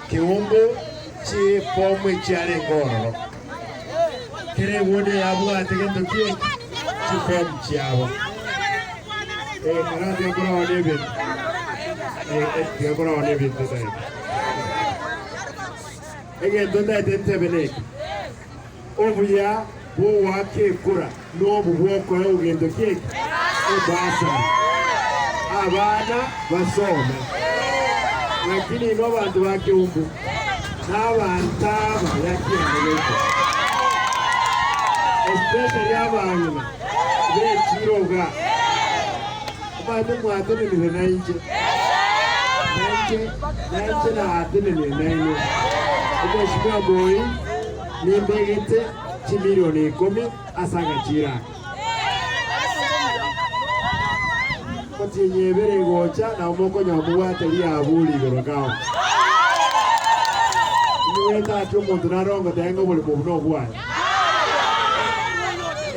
Keumbu chifomu echiarenge ororo. Kera egundi yabwate gento ki eki? Chifomu chiabo. Eh, karate nkorora ebinto. Eh, eh, tiga korora ebinto ntaete. Egento ntaete ntebe neke. Obuya bw'ogoaka ekura nobu bw'okoegwa gento ki eki? Ebasari. Abana basome. Lakini inwe abanto ba Keumbu nabanto aba ya kianda giaito, especially abang'ina b'echiro iga, omanyete mwatenenire nainche, nainche nainche natenenire nainwe. Omweshimiwa Moi nimbegete chimilioni ikomi ase agachiro aka. Omotienyi ebere egocha nabo mokonyora mobwate riaburi igoro kao. Inywete ati omonto nare ongotebia ng'a oboremo obo nobwaye.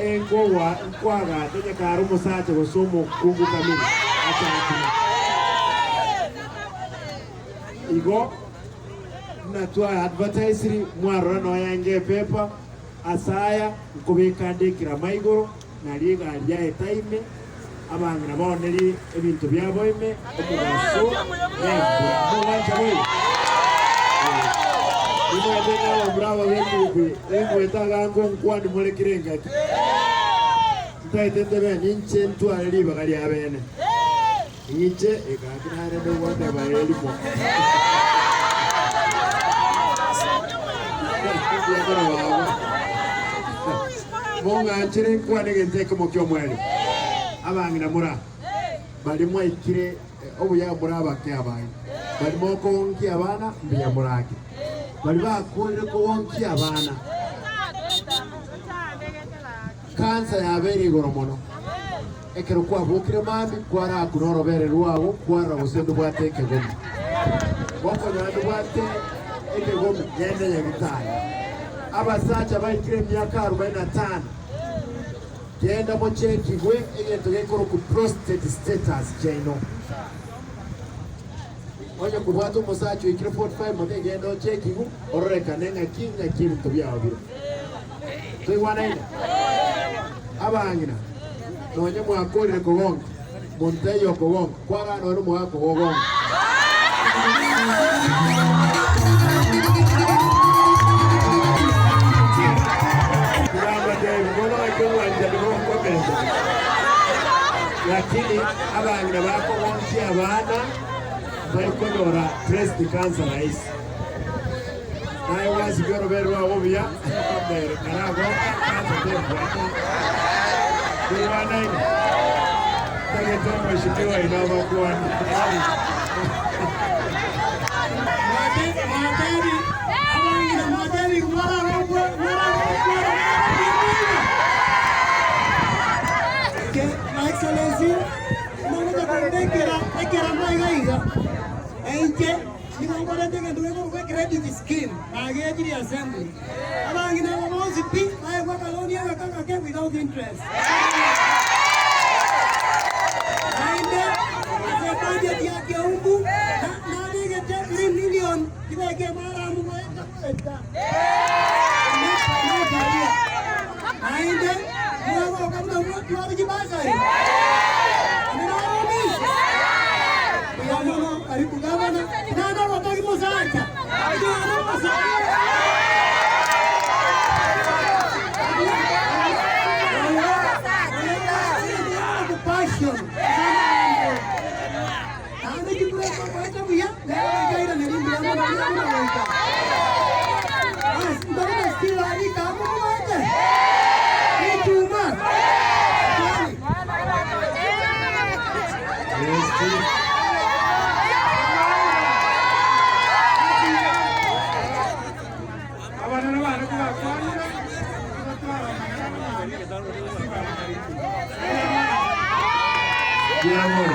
Enkogwa nkoagate onye kare omosacha gose omokungu kamiri achakire. Igo buna twa advertisiri mwarora nonya enga epepa ase aya nkobeka nde ekerama igoro nario egari yaeta ime Abang'ina baonerie ebinto biabo ime omobaso na embura. Mogwancha boigo? Ee. Nimwete ng'a abamura aba b'emigwe engwete agango nkwani more kera engaki. Ntaete ntebe ninche ntware ribaga ria bene. Inche egaki narende gwateba ee rimo. Mbuya mono baba. Mong'anchere nkwane egento ekemo ki'omoerio. Abang'ina mora, baria mwaikire obuya more abake abaye, baria mokogonkia abana mbuya morake, baria bakorire kogonkia abana. Kansa yabeire igoro mono. Ekero kwabokire mambia, kwarakuna orobere rwao, kwarora gose ndobwate ekegomi. Gokonyora ndobwate ekegomi, genda nyagitari. Abasacha baikire emiaka arobaini na tano, genda mochekigwe egento gekorokwa prostate status chiaino. Onye kobwate omosacha oikire 45 mote genda ochekigwe ororekane ng'aki ng'aki ebinto biao bire. Toigwanaine? Abang'ina, nonye mwakorire kogonka, monto taiyo okogonka, kwarora nonye nomogaka ogogonka. Tiga mbatebi, bono gaki obwanchani bokomenta, lakini abang'ina bakogonkia abana mbari konyora breast cancer rahisi. Naye gwasibia orobere rwabo buya, mbere karagoka kansa tebwate. Toigwanaine? Ntagete omweshimiwa oino abakwane. Mwatebi abang'ina mwatebi mwararokwe mwararokwe mwararokwe Ke My Excellency mogocha kombekera ekerama iga iga einche Nigo nkorente egento gekorokwa ecredit scheme nagechirie assembly. Abang'ina aba bonsi pi baegwe akaloni agake agake without interest. Naende ase ebudget ya Keumbu nabegete 3 million tibeke emaramu goeta goeta. Nokaria. Naende mwagoka buna tware chibasari. Ande naromisi. Mbuya mono karibu gavana. Nana ogotogi mosacha. Nana omosacha. Passion. Naende chikura ekogoeta buya, nero goika airaneri mbuya mono buya buna goika. Bas, ntagete Steve arike amo mogoete. Echuma. Kwani. Yes, Steve. Abana bane kobakwanire, tibatwara amang'ana amang'ana, Steve arikaribu. Mbuya mono.